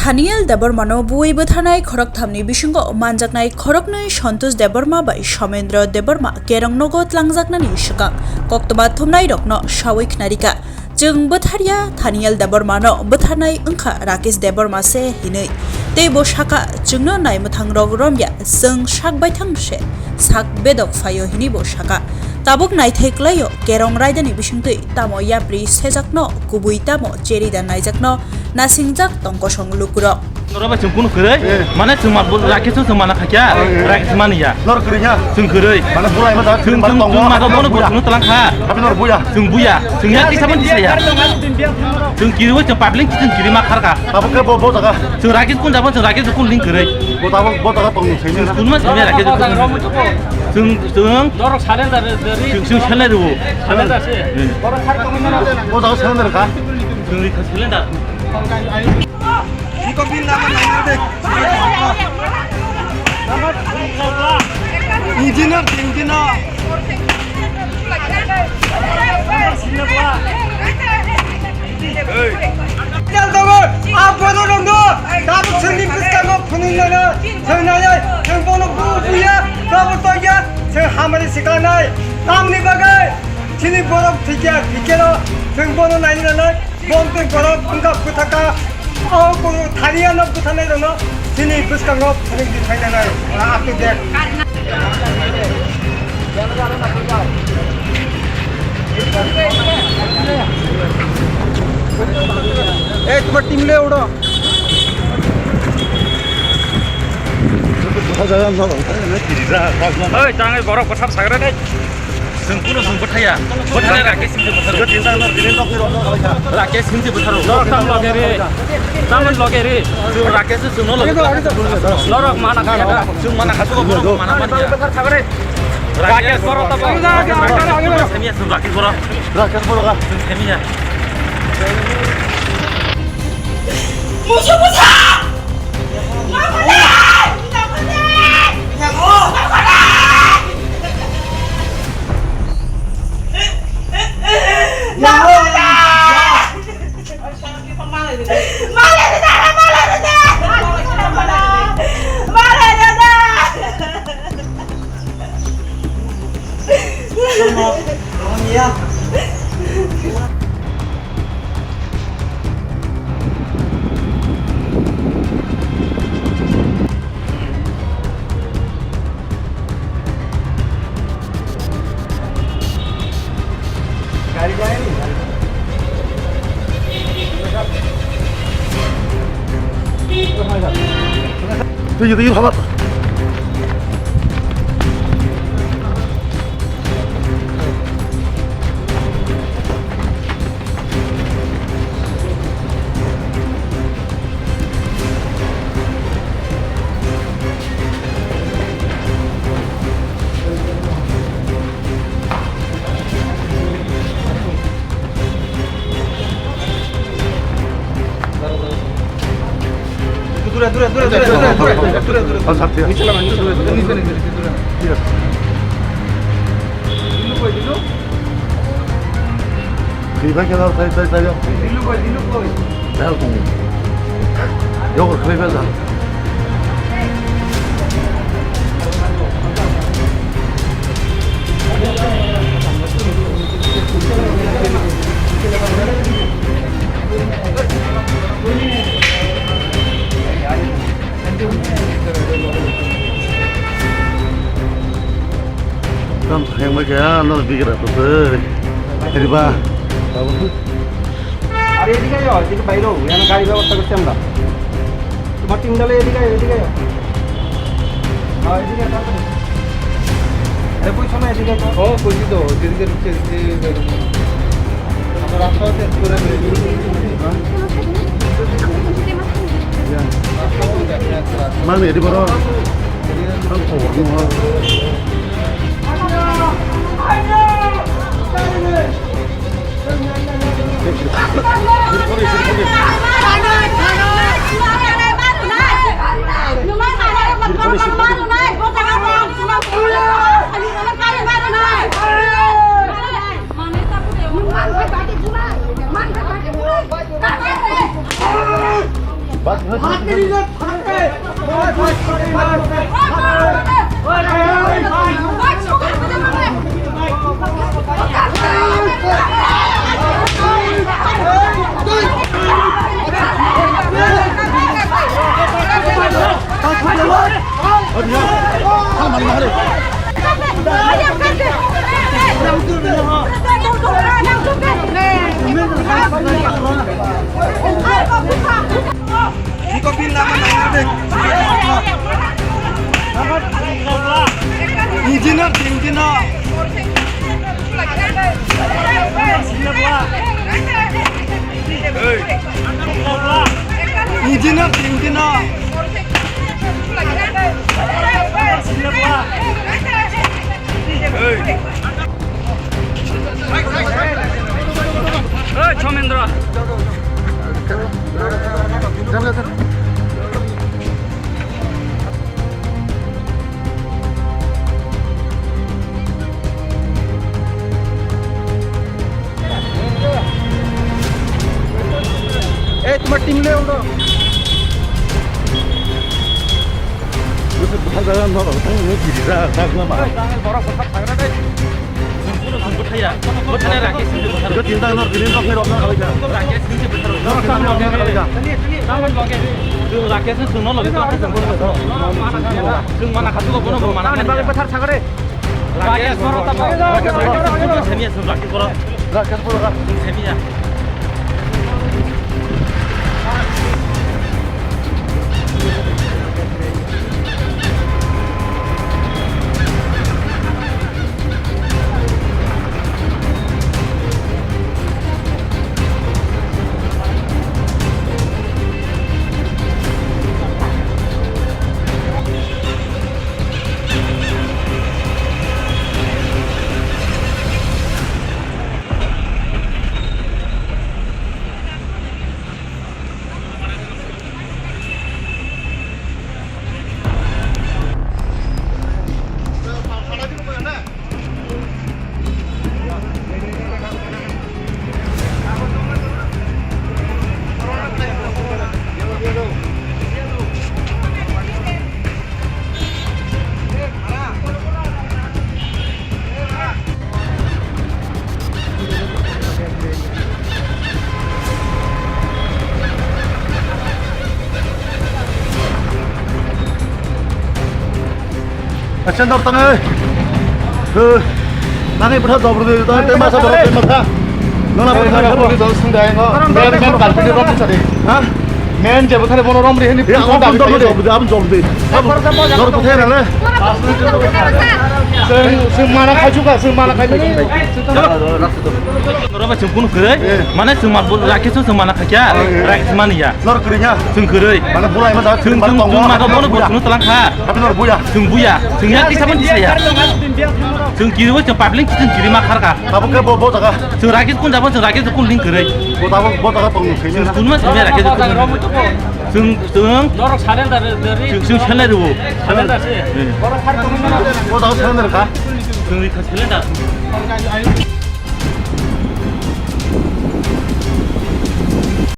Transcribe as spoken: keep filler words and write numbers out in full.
Thaniel Debbarmano buwi bwtharnai khorokthamni bisingo manjaknai khoroknwi Santosh Debbarma bai Somendra Debbarma kerong nogo tlangjaknani swkang koktwma thumnairokno sawi khnarikha. Chwng bwtharya Thaniel Debbarmano bwtharnai wngkha Rakesh Debbarma se hinwi. Tei bo sakha, "Chwngno naimwthangrok romya, chwng sak baithang se sak bedok phaio," hinwi bo sakha. Tabuk naithai kwlaio kerong raidani bisingtwi tamo yapri sejakno, kubui tamo cherida naijakno nasingjak tong kosong lukurok. Noro bai chwng kunu kwrwi? Eh. Mane chwng ma-, bo Rakesh chwng mana khakya? Eh, eh. Rakesh mani ya. Nor kwrwi ya? Chwng kwrwi. Mane bulai ma da, chwng, mane chwng, tongo. Chwng ma da bono Buya. Bono tlang kha. Abi nor Buya. Chwng Buya. Chwng ya kisa man kisa ya. Chwng kiri o chwng public chwng kiri ma khar kha. Abo ke bo, bo jaga. Chwng Rakesh kun jabo chwng Rakesh kun link kwrwi. Bo tabo, bo jaga tong ni sini na. Kun ma sini Rakesh kun. Chwng, chwng. Norok surrender dari. Chwng, chwng surrender o. Surrender se. Eh. Bo jaga surrender kha. Chwng ri surrender. Engineer, engineer. Tel tongo, a bono rondo, tabuk chwngni bwskango phunui nana, chwng nai, chwng bono bu buya, tabuk toya, chwng hamari sikla nai, tamni bagwi, chini borok thikya, thikyano, chwng bono nai nana. Bonti borok wngkha bwthaka, o thaniya no bwtharnai rokno chini bwskango phunuk di phainai, up to date. Ei, tomar team le udo. Oi, tangai borok bwthar sagre dai. Chwng kunu chwng bwthaya. Bwthani Rakesh Singh se bwtharo. Rakesh Singh se bwtharo. Norok tam loge re. Tamon loge re. Chwng Rakesh se chwngno loge. Norok mana kha. Chwng mana kha, chwng mana mani ya. Rakesh boro tabo. Semiya chwng Rakesh boro. Rakesh boro kha. Chwng semiya. Musuh, musuh! Tuyo, tuyo, habat. Dure, dure, dure, dure, dure, dure, dure, dure. Niche lama, niche lama, niche, niche, niche, dure. Thik ase. Dilu koi, dilu koi. Dilu koi, dilu koi. Dilu koi. Dilu koi. Tam thangma khe ano bigra to tei. Riba. Are edik ayo, edik bairo, ekhane gari bebosta korchi amra. Tomar team dale edik ayo, edik ayo. Ha, edik ayo, tamare. Are koi sono edik ayo. O, koi to, edik ayo, edik ayo. Amar rasta ache, pura. Mane, edik boro. Ang khobor no. Engineer, engineer. Engineer, engineer. Hey, Chomendra. Ei, tomar team le undo. Bwswk bwsajak norok tang nini kirijak, dak lama. Ei, tang borok bwsajak thagra de. Bwthaya, bwthana Rakesh ni bwtharo. Iko tinta nor bini nokni rok nang kalaija. Rakesh ni bwtharo. Nor tinta nor nang kalaija. Rakesh ni chwngno logi tongkha chwng. Chwng mana kha, chwng mana kha. Tamni bagwi bwthar sagare. Rakesh boro tamo. Rakesh boro. Senior sub Rakesh boro. Rakesh boro. Senior. Acha dor tangai. He. Nani bwtha dor de, dor de masa dor de masa. Nana bwtha dor de. Dor sung dai no. Men, men kalpiti dor sari. Ha? Men je bwtha bono rom ri hini. Ya, abon dor de, abon dor de. Dor bwtha na le. Sung, sung mana khai chuka, sung mana khai chuka. Noro ba chwng kunu kwrwi? Eh. Mane chwng ma bul rakhe chwng mana kha kya? Oh, eh. Rakhe mani ya. Nor kwrwi ya? Chwng kwrwi. Mane bulai ma da chwng, chwng, chwng ma da bono buya. Chwng talang kha. Tapi nor buya. Chwng buya. Chwng ya kisa man kisa ya. Chwng kiri wo chwng public chwng kiri ma khar kha. Tabuk ke bo, bo jaga. Chwng rakhe kun jabo chwng rakhe kun ling kwrwi. Bo tabuk bo jaga tong ni. Chwng kun ma chwng ya rakhe chwng. Chwng, chwng. Norok surrender ri. Chwng, chwng surrender ri bo. Surrender se. Eh. Bo jaga surrender kha. Chwng ri kha surrender.